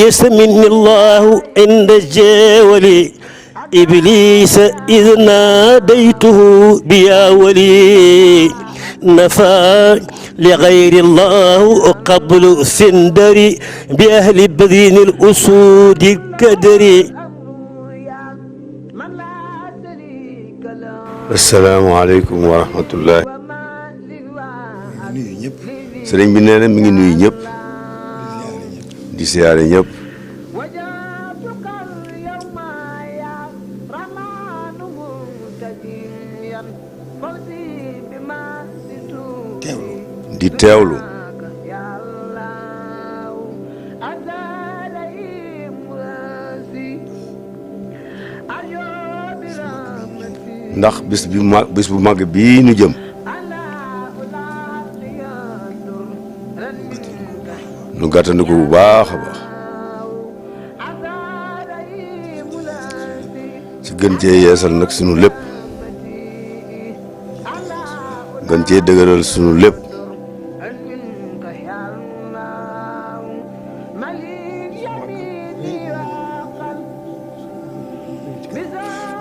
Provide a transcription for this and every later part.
يسمني الله عند الجاول إبليس إذ ناديته بيا ولي نفى لغير الله قبل سندري بأهل بذين الأسود الكدري. السلام عليكم ورحمة الله. sëriñ bi nee na mi ngi nuyu ñëpp di siyaare ñëpp di teewlu ndax bis bu mag bii nu jëm nu gàttandiku bu baax a baax ci gën cee yeesal nag sunu lépp gën cee dëgëral sunu lépp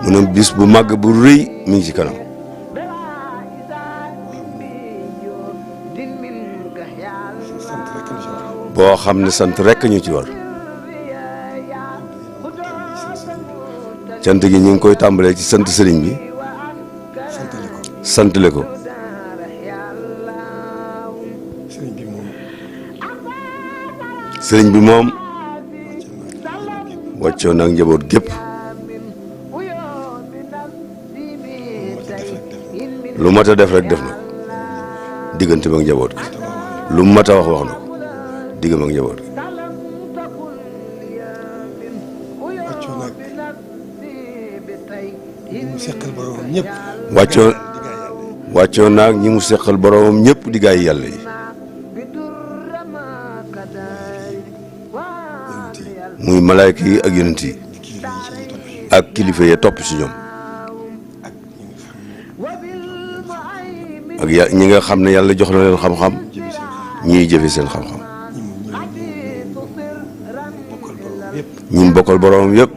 mu ne bis bu màgg bu rëy mi ngi ci kanam boo xam ne sant rekk ñu ci war cant gi ñu ngi koy tàmbalee ci sant sëriñ bi santale ko sëriñ bi moom wàccoon ak njaboot gépp lu mat a def rek def na ko diggante ak njaboot gi lu mat a wax na ko diggam ak njaboot gi wàccoo naag ñi mu seqal boromam ñëpp di gaay yàlla yi muy malaayka yi ak yonent yi ak kilifa yi topp ci ñoom ak ñi nga xam ne yàlla jox na leen xam-xam ñuy jëfe seen xam-xam ñun bokkal boromam yëpp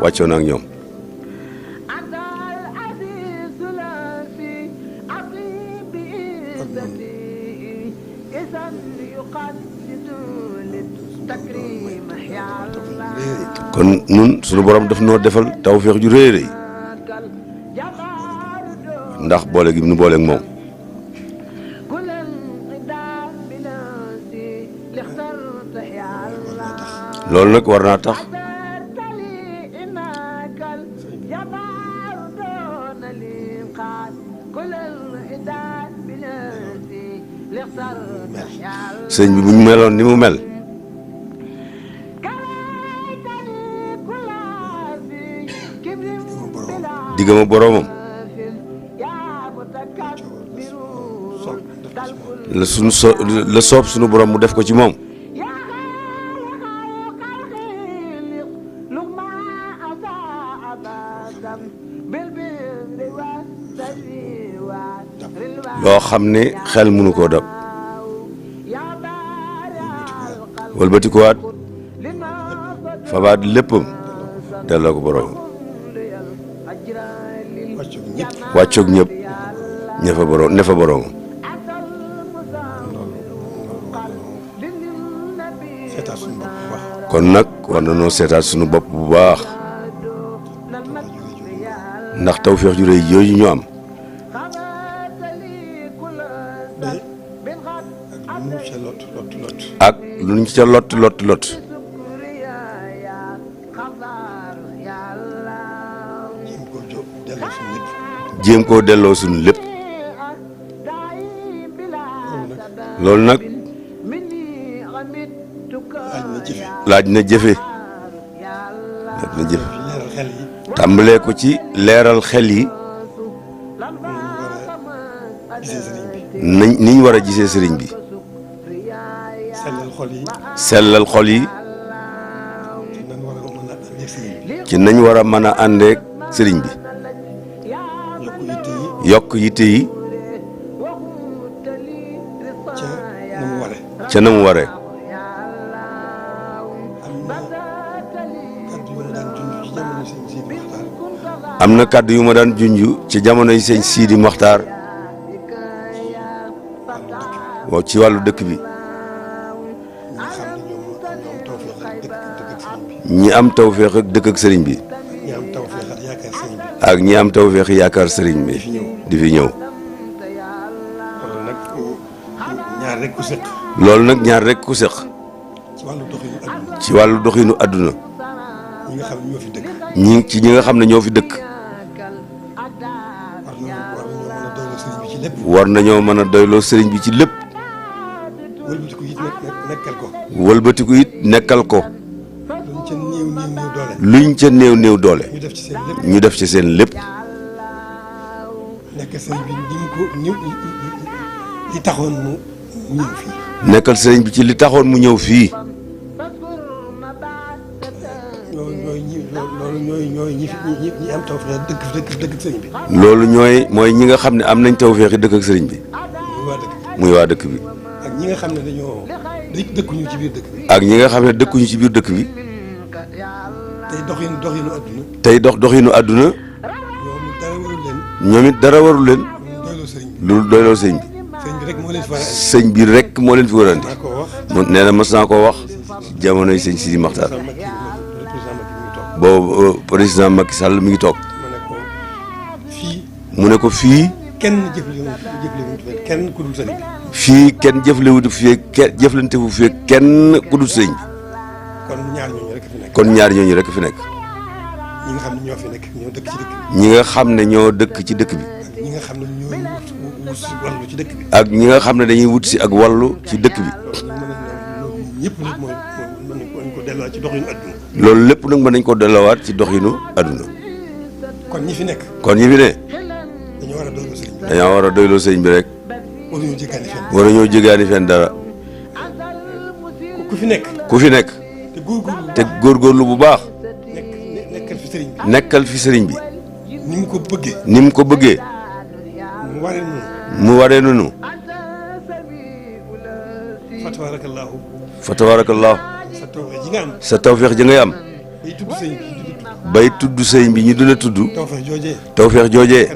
wàccoo na ak ñoom kon nun sunu borom daf noo defal tawfeex ju rëy rëy ndax boole gi nu booleeg moom loolu nag war naa tax sëñ bi bu ñu meloon ni mu mel diggam ak boroomam la soob sunu borom mu def ko ci moom loo xam ne xel mënu koo dab wëlbatikuwaat fabaat léppam delloo ko boroomam wàccoog ñëpp ne fa boroomam kon nag war na noo seetaat suñu bopp bu baax ndax tawfeex ju rëy jooju ñu am ak lu ñu ca lot jéem koo delloo suñu lépp loolu nag laaj na jëfe tàmbalee ko ci leeral xel yi niñ war a gisee sëriñ bi sellal xol yi ci nañ war a mën a àndeek sëriñ bi yokk yitte yi ca na mu waree am na kàddu yu ma daan junj ci jamonoy sëñ Sidi Mokhtar waaw ci wàllu dëkk bi ñi am tawféex ak dëkk ak sëriñ bi ak ñi am tawféex yaakaar sëriñ bi di fi ñëw. loolu nag ñaar rek ku séq ci wàllu doxinu àdduna ñi nga xam ne ñoo fi dëkk war nañoo mën a doyloo sëriñ bi ci lépp wëlbatiku it nekkal ko luñ ca néew néew doole ñu def ci seen lépp nekkal sëriñ bi ci li taxoon mu ñëw fii loolu mooy ñi nga xam ne am nañ tawféexi dëkk ak sëriñ bi muy waa dëkk bi ak ñi nga xam ne dëkkuñu ci biir dëkk bi ak ñi nga xam ne dëkkuñu ci biir dëkk bi tey doxinu àdduna ñoom it dara warul leen lu doyloo sëriñ bi sëñ bi rek moo leen fi warandi nee na mas naa koo wax jamonoy sëñ Sidi Mokhtar boobu président Macky Sall mi ngi toog mu ne ko fii kenn kenn ku dul sëriñ bi fii kenn jëflante fu fii kenn ku dul sëriñ bi kon ñaar ñooñu rek fi nekk ñi nga xam ne ñoo dëkk ci dëkk bi ak ñi nga xam ne dañuy wut si ak wàllu ci dëkk bi loolu lépp nag mën nañ ko delloowaat ci doxinu àdduna kon ñi fi ne dañoo war a doyloo sëriñ bi rek waruñoo jéggaani fenn dara ku fi nekk te góorgóorlu bu baax nekkal fi sëriñ bi ni mu ko bëggee mu waree nunu fa tabaarakallaahu sa tawféex ji ngay am bay tudd sëriñ bi ñu dula tudd tawféex joojee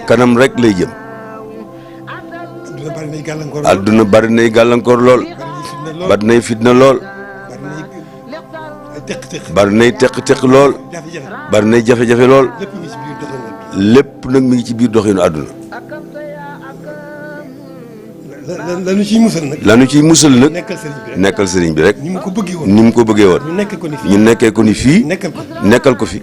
kanam rek lay jëm adduna bari nay gàllankoor lool bari nay fitna lool bari nay teq-teq lool bari nay jafe-jafe lool lépp nag mi ngi ci biir doxinu àdduna lanu ciy musal nag nekkal sëriñ bi rek ni mu ko bëggee woon ñu nekkee ko ni fii nekkal ko fi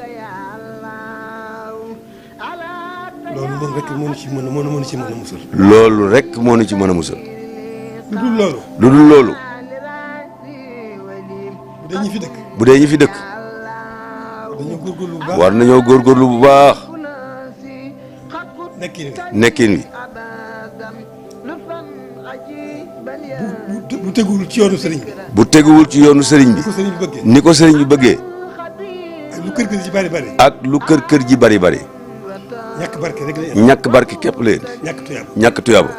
loolu rek moo ñu ci mën a musal lu dul loolu bu dee ñi fi dëkk war nañoo góorgóorlu bu baax nekkin wi bu teguwul ci yoonu sëriñ bi bu teguwul ci yoonu sëriñ bi ni ko sëriñ bi bëggee ak lu kër ji bari bari ñàkk barke képp leen ñàkk tuyaaba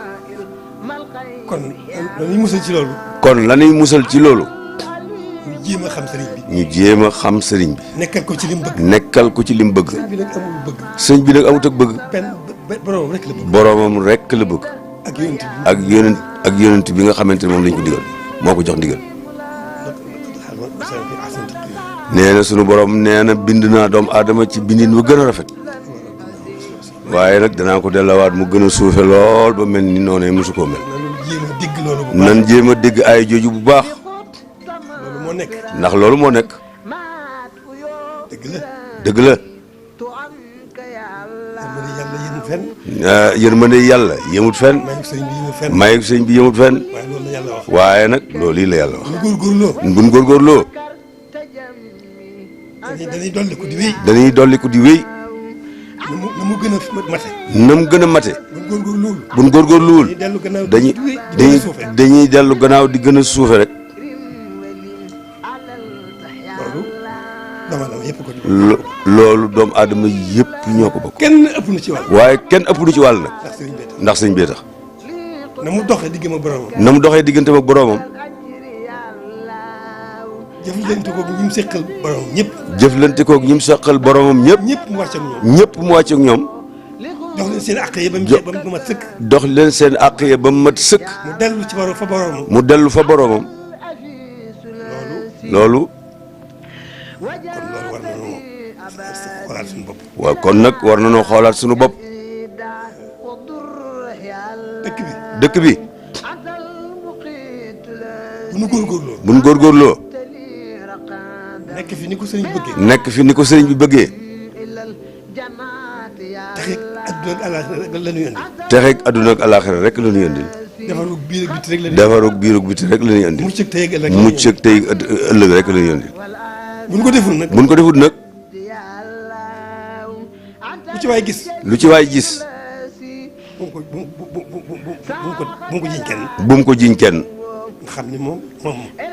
kon lañuy musal ci loolu ñu jéem a xam sëriñ bi nekkal ko ci lim bëgg sëñ bi nag amut ak bëgg boroomam rek la bëgg ak yonent bi nga xamante ne moom lañ ko digal moo ko jox ndigal nee na sunu borom nee na bind naa doomu aadama ci bindin bu gën a rafet waaye nag danaa ko dellawaat mu gën a suufe lool ba mel ni noonu mosu koo mel nan jéem a dégg ay jooju bu baax ndax loolu moo nekk dëgg la yërmande yàlla yemut fenn mayu sëñ bi yemut fenn waaye nag loolu yi la yàlla wax buñ góorgóorloo dañuy dolliku di wéy na mu gën a mate buñ góorgóorluwul dañuy dellu gannaaw di gën a suufe rek loolu doomu aadama yëpp ñoo ko bokk. kenn ëpp na ci wàll. waaye kenn ëpp na ci wàll nag. ndax sëñ bee tax. na mu doxee diggante ak boromam. na mu doxee diggante ak boromam. jëflante ko ñi mu seqal borom ñëpp. jëflante koog ñi mu seqal boromam ñëpp. ñëpp mu wàcc ak ñoom. ñëpp mu wàcc ak ñoom. jox leen seen àq yi ba mu mat sëkk. dox leen seen àq ya ba mu mat sëkk. mu dellu ci fa boromam. mu dellu fa boromam. loolu. kon loolu war nañoo xoolaat suñu bopp. waaw kon nag war nañoo xoolaat suñu bopp. dëkk bi. dëkk bi. bu nu góorgóorloo. bu nu góorgóorloo. nekk fi ni ko sëriñ bi bëggee. nekk fi ni ko sëriñ bi bëggee. taxeeg adduna ak àllaaxira rek la ñuy andi. texeeg adduna ak alaaxira rek la ñuy andil. defaru biir ak biti rek la ñuy. defaroog biir ak biti rek la ñuy andil. mucc ak tey ak ëllëg. mucc ak tey ëllëg rek la ñuy andil. bu ñu ko deful nag. bu nu ko defut nag. lu ci waay gis. lu ci waay gis. bu mu ko jiñ kenn. bu mu ko jiñ kenn. nga xam ni moom.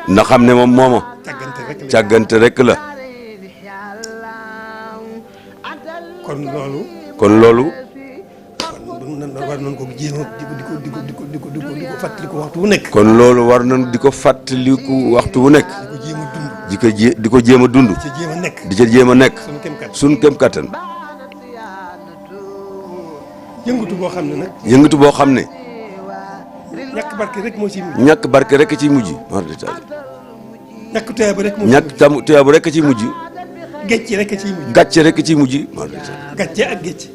na xam ne moom mooma. càggante rek la. càggante rek la. kon loolu. kon loolu. war nañ ko jéem a di ko fàttaliku waxtu wu nekk. kon loolu war nañ di ko fàttaliku waxtu wu nekk. di ko jéem a dund. di ko jéem a dund. ci jéem a nekk. di ca jéem a nekk. suñu kem kat. suñ kem kattan. yëngatu boo xam ne nag. yëngatu boo xam ne. ñàkk barke rek moo ciy mujj. ñàkk barke rek ciy mujj. ñàkk tuyaaba rek moo ciy ñàkk tam tuyaabu rek ciy mujj. gecce rek ciy mujj. gàcce rek ciy mujj. gàcce ak gecce.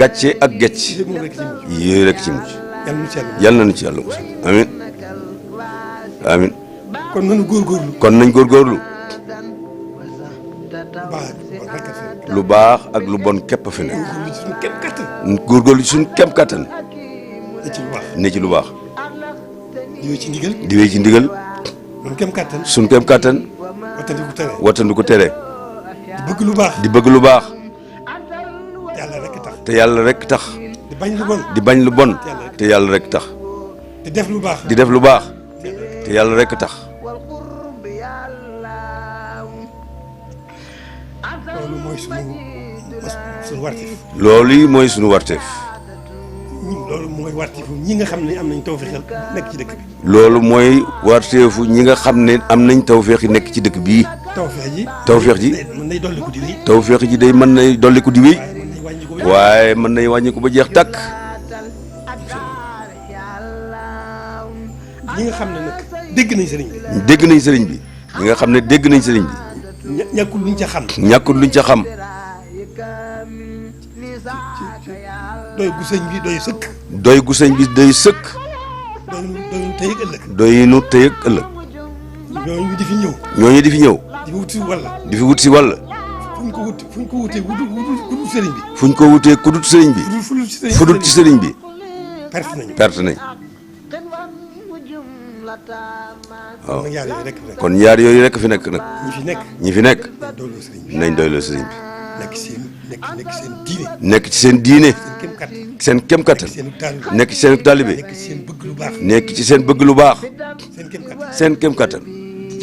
gàcce ak gecc. yëpp moom rek ciy mujj. yooyu rek ciy mujj. yàlla nu ci yàlla. yàlla nañu ci yàlla musal. amin amin kon nanu góorgóorlu. kon nañ góorgóorlu. baax rek a fi. lu baax ak lu bon képp fi nekk. góorgóorlu ci suñu kem kattan. góorgóorlu ci suñ kem kattan. ne ci lu baax. ne ci lu baax. di wéy ci ndigal. di wéy ci ndigal. suñu kem kattan. suñ kem kattan. wattandiku tere. wattandu ko tere. di bëgg lu baax. di bëgg lu baax. yàlla rek tax. te yàlla rek tax. di bañ lu bon. di bañ lu bon. te yàlla rek tax. di def lu baax. di def lu baax. te yàlla rek tax. loolu mooy suñu wartif. loolu yi mooy suñu warteef. loolu mooy wartifu ñi nga xam ne am nañ tawfeex nekk ci dëkk bi. loolu mooy warteefu ñi nga xam ne am nañ tawfeex yi nekk ci dëkk bii. tawfeex ji. tawfeex ji. mën nay dolli ko di wéy. tawfeex ji day mën nay dolli ko di wéy. waaye mën nay wàññi ko waaye mën nay wàññi ko ba jeex tàkk. ñi nga xam ne nag dégg nañ sëriñ bi. dégg nañ sëriñ bi. ñi nga xam ne dégg nañ sëriñ bi. ñàkkul luñ ca xam. ñàkkul luñ ca xam. doy gu sëñ bi doy sëkk. doy gu sëñ bi day sëkk. doy tey ak ëllëg. doy nu tey ak ëllëg. ñooñu di fi ñëw. ñooñu di fi ñëw. di fi wut si walla. di fi wut si wàll. fuñ ko wutee wutul sëriñ bi. fuñ ko wutee ku dut sëriñ bi. fudut ci sëriñ bi. perte nañ. perte nañ. waaw kon ñaar yooyu rek fi nekk. kon ñaar yooyu rek fi nekk nag. ñi fi nekk. ñi fi nekk. doyloo sëriñ bi. nañ doyloo sëriñ bi. nekk seen diine. nekk ci seen diine. seen kem kattan. seen kem kattan. seen taalibe. nekk ci seen taalibe. nekk seen bëgg lu baax. nekk ci seen bëgg lu baax. seen kem kattan. seen kem kattan.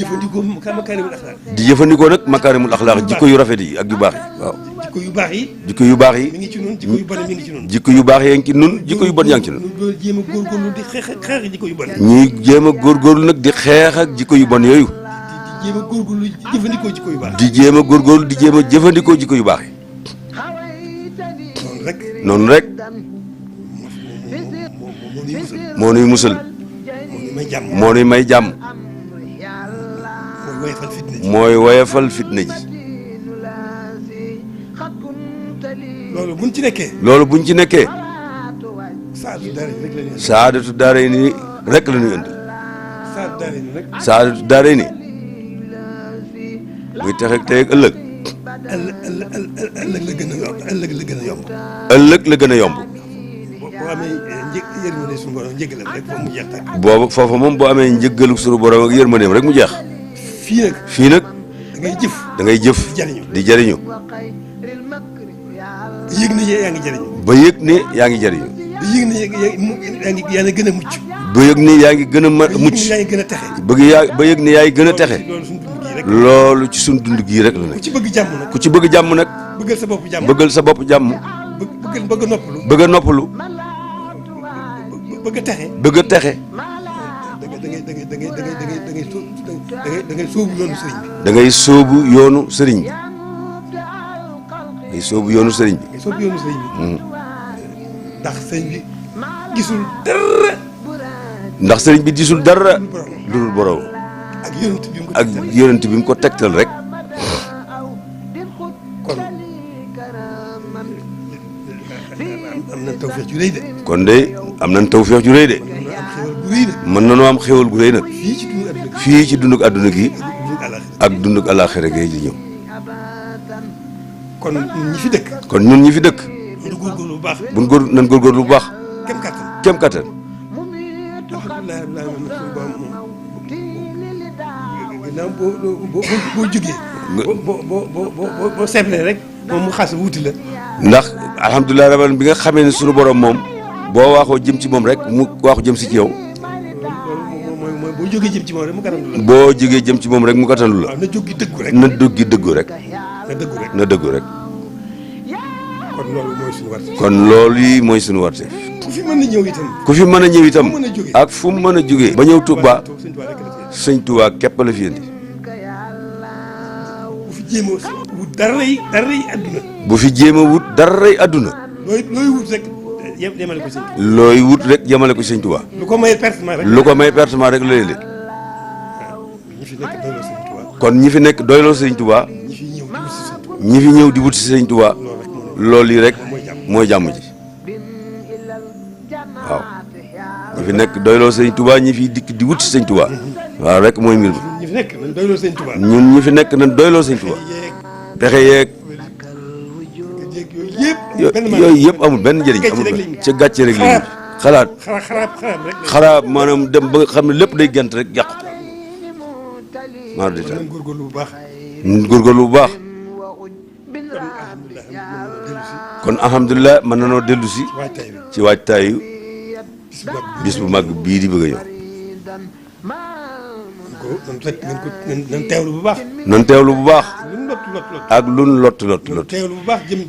jëfandikoo makaarimul axlaaq. di jëfandikoo nag makaarimul axlaaq jikko yu rafet yi ak yu baax yi waaw. jikko yu baax yi. jikko yu baax yi. mi ngi ci nun jikko yu bon mi ngi ci nun. jikko yu baax yaa ngi ci nun jikko yu bon yaa ngi ci nun. ñu jéem a góorgóorlu di xeex jikko yu bon. ñuy jéem a góorgóorlu nag di xeex ak jikko yu bon yooyu. di jéem a góorgóorlu jëfandikoo jikko yu baax. di jéem a góorgóorlu di jéem a jëfandikoo jikko yu baax yi. noonu rek. noonu rek. moo nuy musal. moo nuy musal. moo nuy may jàmm. moo nuy may jàmm. mooy woyofal fitna ji. mooy woyofal fitna ji. loolu buñ ci nekkee. loolu buñ ci nekkee. saadatu daara yi rek la ñuy indi. saadatu daara yi nii rek la ñuy indi. saadatu daara yi nag. saadatu daara yi nii. muy tax ak tey ak ëllëg. ëllëg la gën a yomb. ëllëg la gën a yomb. ëllëg la gën a yomb. boo amee yërmande suñu borom njëgalam rek foofu mu jeex tàkk. boobu foofu moom boo amee njëggalu suñu borom ak yërmandeem rek mu jeex. fii nag. fii nag. da ngay jëf. da ngay jëf. di jariñu. di jariñu. yëg ne yaa ngi jariñu. ba yëg ne yaa ngi jariñu. yëg ne yaa ngi gën a mucc. ba yëg ne yaa ngi gën a mucc. yaa ngi gën a texe. ba yëg ne yaa ngi gën a texe. loolu suñu dund gii rek. loolu ci suñ dund gii rek la ku nekk. ci bëgg jàmm nag. ku ci bëgg jàmm nag. bëggal sa bopp jàmm. bëggal sa bopp jàmm. bëgg noppalu. bëgg a noppalu. bëgg a texe. bëgg a texe. da ngay da ngay sóobu yoonu sëriñ bi. da ngay sóobu yoonu sëriñ bi. ngay sóobu yoonu sëriñ bi. ngay sóobu yoonu sëriñ bi. ndax sëriñ bi gisul dara. ndax sëriñ bi gisul dara. lu dul borom. ak yonent bi mu ko tegtal. ak yonent bi mu ko tegtal rek. kon am nañ tawfeex ju rëy de. kon de am nañ tawfeex ju rëy de. mën nañoo am xéwal gu rëy nag. fii ci dunduk àdduna gi. ak dunduk alaaxira gi di ñëw. kon ñun ñi fi dëkk. kon ñun ñi fi dëkk. ñu góorgóorlu bu baax. buñ nañ góorgóorlu bu baax. kem kattan. kem kattan. ginnaaw boo jógee. boo seetlee rek moom mu xas wuti la. ndax alhamdulilah rabbil bi nga xamee ne sunu borom moom boo waaxoo jëm ci moom rek mu waaxu jëm si ci yow. mooy boo jógee jëm ci moom rek mu gàttandu la. boo jógee jëm ci moom rek mu gàttandu la. waaw na jóg gi dëggu rek. na jóg gi dëggu rek. na dëggu rek. na dëggu rek. kon loolu mooy suñu warte. kon loolu yi mooy suñu warte. ku fi mën a ñëw itam. ku fi mën a ñëw itam. fu mën a jógee. ak fu mu mën a jógee. ba ñëw Touba sëñ sëñ Touba képp la fi indi. bu fi jéem a wut dara yi àdduna. bu fi jéem a wut daray àdduna. looy wut rek yemale ko sëñ Touba. looy wut rek yemale ko sëñ Touba. lu ko may pertement rek. lu ko may pertement rek la léeg-léeg. ñi fi nekk doyloo sëñ Touba. kon ñi fi nekk doyloo sëñ Touba. ñi fi ñëw di wut si sëñ Touba. ñi fi ñëw di wut si sëñ Touba. loolu yi rek mooy jàmm ji. waaw ñi fi nekk doyloo sëñ Touba ñi fi dikk di wut si sëñ Touba. waaw rek mooy mbir mi. ñi fi nekk nañ doyloo sëñ Touba. ñun ñi fi nekk nañ doyloo sëñ Touba. pexe yeeg yooyu yëpp amul benn njëriñ. amul benn ca gàcce rek la xalaat. xaraab maanaam dem ba nga xam ne lépp day gent rek yàqu. maa di taal góorgóorlu bu baax. góorgóorlu bu baax. kon alhamdulilah mën na noo dellu si. ci waajtaayu bis bu mag bii di bëgg a ñëw. nan teewlu bu baax. nan teewlu bu baax. ak lun lott. teewlu bu baax jëm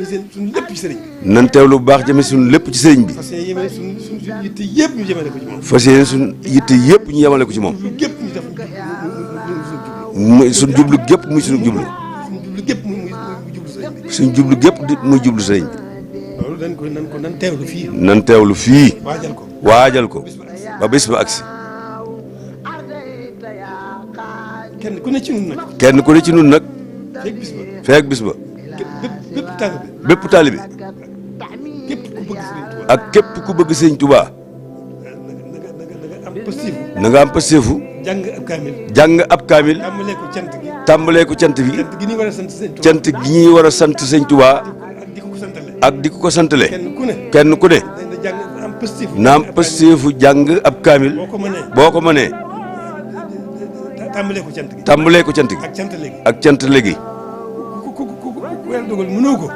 suñu lépp ci sëriñ bi. nan teewlu bu baax jëme suñu lépp ci sëriñ bi. parce que yéen suñu yitte yëpp ñu jëmale ko ci moom. fas yéene suñu yitte yëpp ñu yemale ko ci moom. muy suñu jublu gépp muy suñu jublu. suñu jublu gépp muy jublu sëriñ bi. loolu nan teewlu fii. nan teewlu fii. waajal ko ba bis ba agsi. kenn ku ne ci ñun nag. kenn ku ne ci ñun nag. feeg bis ba. feeg bis ba. bépp taalibe. ak képp ku bëgg sëriñ Touba. na nga am pasteefu. jàng ab kaamil. tàmbalee ko cant bi. cant gi ñuy war a sant sëñ Touba. ak di ko santale. kenn ku ne. na am pasteefu jàng ab kaamil. boo ko mënee. tàmbalee ko cant gi. ak cant léegi.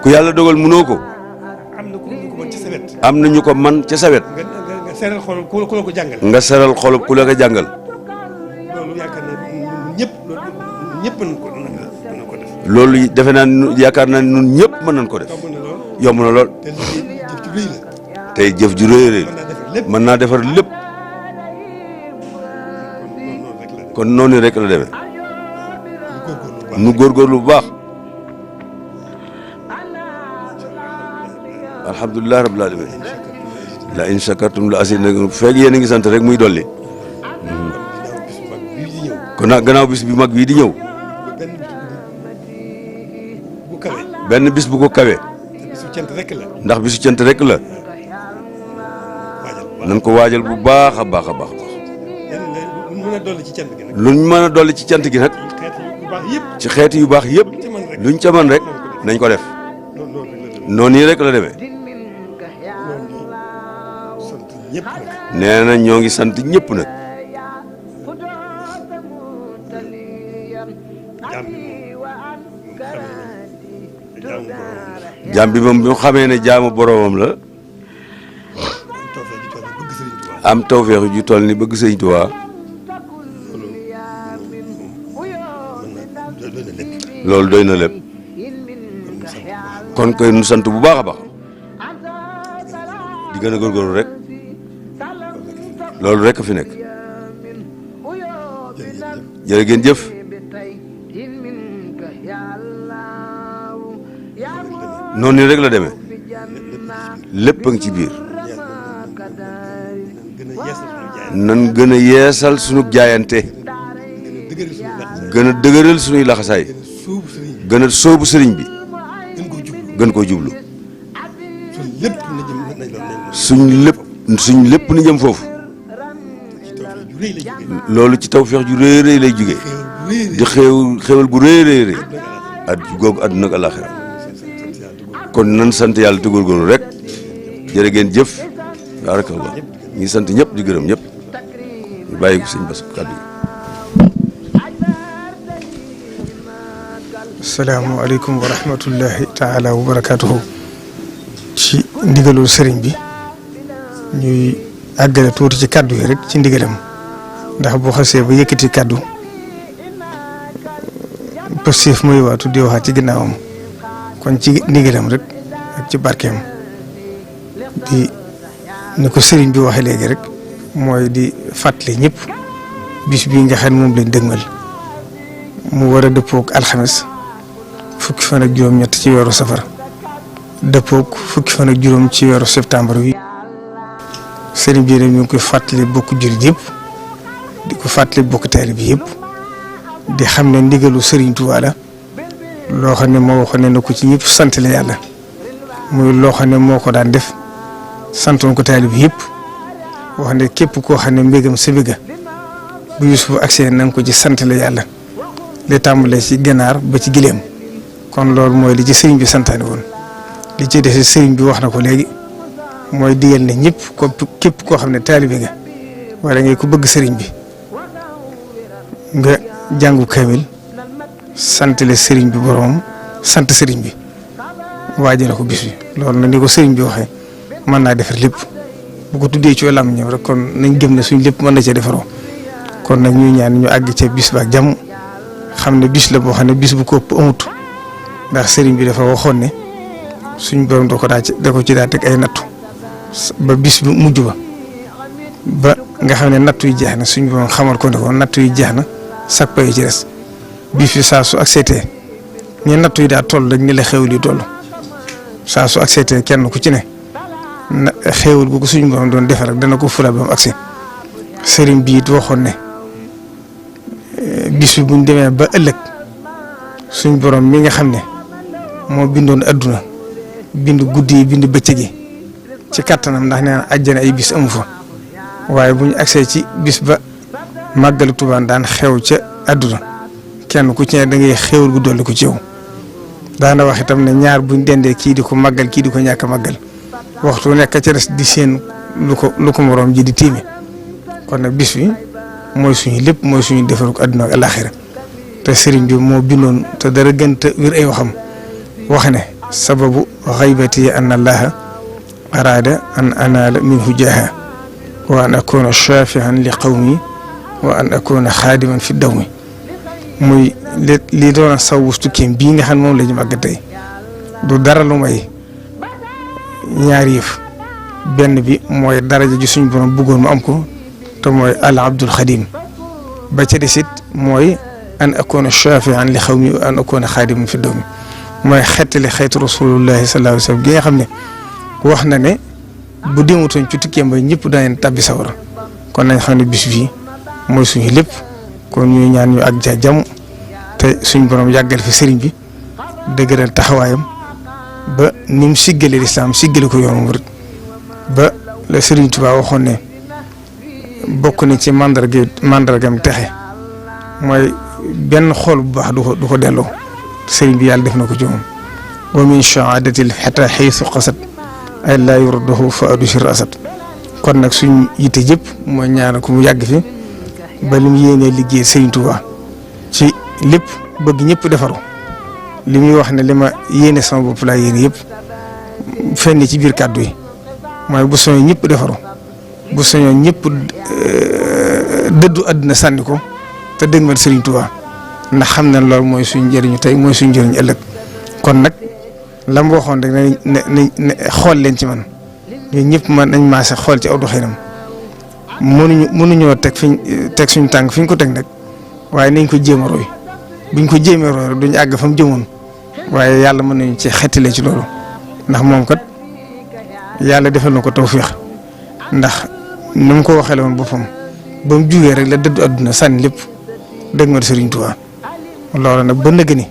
ku yàlla dogal mënoo ko. am na ñu ko man ca sa wet. nga seral xol ku la ko jàngal. nga seral xol ku la ko jàngal. loolu yaakaar naa ñëpp mën ko def. loolu defe naa yaakaar naa ñun ñëpp mën nañ ko def. yomb na lool. tey jëf ju rëy rëy mën naa defar lépp. kon noonu rek la demee. nu góorgóorlu bu baax. alhamdulilah rabbil alamin. la in shakartum la azidannakum fekk yéen a ngi sant rek muy dolli. kon nag gannaaw bis bi mag bii di ñëw. benn bis bu ko kawe. ndax bisu cant rek la. nañ ko waajal bu baax a baax a baax. luñ mën a dolli ci cant gi nag. ci xeeti yu baax yëpp. luñ ca mën rek nañ ko def. noonu yi rek la demee. nee na ñoo ngi sant ñëpp nag. jaam bi moom bi mu xamee ne jaamu boroomam la. am tawfeex ju toll ni bëgg sëñ Tuubaa. loolu doy na lépp. kon koy nu sant bu baax a baax. di gën a góorgóorlu rek. loolu rek a fi nekk. jërë ngeen jëf. noonu rek la demee lépp a ngi ci biir nan gën a yeesal sunu jaayante gën a dëgëral sunuy laxasaay gën a sóobu sëriñ bi gën koo jublu suñ lépp ni jëm foofu loolu ci tawfeex ju rëy rëy lay jógee di xéewal gu rëy rëy rëy at googu àdduna ak àllaaxira kon nan sant yàlla te góorgóorlu rek jërë ngeen jëf baarakallah ñi sant ñëpp di gërëm ñëpp ñu bàyyi ko sëñ Bass kàddu yi. asalaamaaleykum wa rahmatullahi taala wa barakaatuhu. ci ndigalul sëriñ bi ñuy àggale tuuti ci kàddu yi rek ci ndigalam ndax boo xasee ba yëkkati kàddu positif muy waatu di waxaat ci ginnaawam kon ci ndigalam rek ak ci barkeem di ni ko sëriñ bi waxee léegi rek mooy di fàttali ñëpp bis bii nga xam ne moom lañ dëgmal mu war a dëppoog alxames fukki fan ak juróom-ñett ci weeru safar dëppoog fukki fan ak juróom ci weeru septembre wi sëriñ bi ñu ngi koy fàttali bokk jullit yëpp di ko fàttali bokk taalibe bi yëpp di xam ne ndigalu sëriñ Tuubaa la loo xam ne moo waxoon ne na ko ci ñëpp sant la yàlla muy loo xam ne moo ko daan def santoon ko taalibe bi yëpp wax ne képp koo xam ne mbégam sa béga bu Yuusufu agsee na nga ko ci sant la yàlla li tàmbalee ci ganaar ba ci gileem kon loolu mooy li ci sëriñ bi santaane woon li ci des sëriñ bi wax na ko léegi mooy digal ne ñëpp ko képp koo xam ne taalibe nga wala ngay ko bëgg sëriñ bi nga jàngu kamil sant le sëriñ bi boroom sant sëriñ bi waajal ko bis bi loolu nag ni ko sëriñ bi waxee mën naa defar lépp bu ko tuddee ci lam ñëw rek kon nañ gëm ne suñ lépp mën na cee defaroo kon nag ñuy ñaan ñu àgg ca bis ba ak jàmm xam ne bis la boo xam ne bis bu ko ëpp amut ndax sëriñ bi dafa waxoon ne suñ borom da ko ci daa teg ay nattu ba bis bu mujj ba nga xam ne nattu yi jeex na suñ borom xamal ko ne ko nattu yi jeex na sak pay ci des bis bi saa su accepté ñe nattu yi daa toll rek ni la xewul yi toll saa su accepté kenn ku ci ne na xewul bu ko suñ borom doon defal rek dana ko fula ba mu accès sëriñ bi it waxoon ne bis bi buñ demee ba ëllëg suñ borom mi nga xam ne moo bindoon adduna bind guddi yi bind bëccëg yi ci kattanam ndax nee na àjjana ay bis amu fa waaye bu ñu agsee ci bis ba màggalu Tuubaa daan xew ca adduna kenn ku ci ne da ngay xewul gu dolli ko ci yow daana wax itam ne ñaar buñ dendee kii di ko màggal kii di ko ñàkk a màggal waxtu nekk ca des di seen lu ko moroom ji di tiime kon nag bis bi mooy suñu lépp mooy suñu defarug adduna ak alaxira te sëriñ bi moo bindoon te dara gënta wér ay waxam wax ne sababu xaybati an allaha araada an anaala minhu jaaha wa an akuna shafihan li qawmi wa an akuna xaadiman fi dawmi muy li doon saw wustu kéem bii nga xam ne moom la ñu màgg tey du dara lu may ñaari yëf benn bi mooy daraja ji suñu borom bëggoon mu am ko te mooy al abdul xadim ba ca desit mooy an akuna shafihan li xawmi wa an akuna xaadiman fi dawmi mooy xettali xeetu rasulullahi sallallahu alayhi wa sallam gi nga xam ne wax na ne bu demutoon ci tukkeem ba ñëpp daañu tabbi sawara kon nañ xam ne bis bii mooy suñu lépp kon ñuy ñaan ñu ak jàmm te suñ borom yàggal fi sëriñ bi dëgëral taxawaayam ba ni mu siggale lislaam siggale ko yoonu murid ba la sëriñ Tuubaa waxoon ne bokk na ci mandargam texe mooy benn xool bu baax du ko delloo sëriñ bi yàlla def na ko ci moom wa min shahaadatil xataa xaysu qasat ay laa yurdahu fa adushir asad kon nag suñ yitte jëpp mooy ñaanal ko mu yàgg fi ba li mu yéenee liggéey sëriñ Tuubaa ci lépp bëgg ñëpp defaru li muy wax ne li ma yéene sama bopp laa yéene yëpp fenn ci biir kàddu yi mooy bu soñoon ñëpp defaru bu soñoon ñëpp dëddu àdduna sànni ko te dëgmal sëriñ Tuubaa ndax xam na loolu mooy suñ njëriñu tey mooy suñ njëriñu ëllëg kon nag la mu waxoon rek ne xool leen ci man ñun ñëpp man nañ maase xool ci aw doxinam mënuñoo teg suñ tànk fi ñu ko teg nag waaye nañ ko jéem a roy buñ ko jéemee roy rek duñ àgg fa mu jëmoon waaye yàlla mën nañu ci xettile ci loolu ndax moom kat yàlla defal na ko tawféex ndax ni mu ko waxee woon boppam ba mu jugee rek la dëddu àdduna sànni lépp dëgg ma Serigne Touba loolu nag ba nëgg ni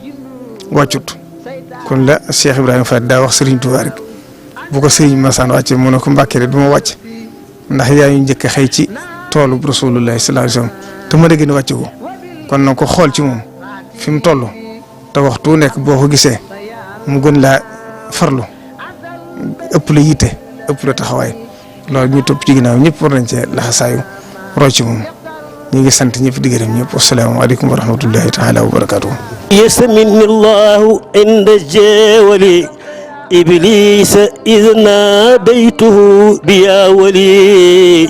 wàccut kon la Cheikh Ibrahima Fall daa wax Serigne Touba rek bu ko Serigne Massane wàccee mu ne ko Mbàkke de du ma wàcc ndax yaa ñu njëkk a xëy ci toolu Rasulullah sallallahu alayhi wasallam te ma dëgg ni wàcc ko kon na ko xool ci moom fi mu toll te waxtu nekk boo ko gisee mu gën laa farlu ëpp la yitte ëpp la taxawaay loolu ñu topp ci ginnaaw ñëpp war nañ cee laxasaayu roy ci moom ñu ngi sant ñëpp di gërëm ñëpp wasalaamaaleykum wa rahmatullahi taala wa barakaatuhu. يسمني الله عند الجول إبليس إذ ناديته بيا ولي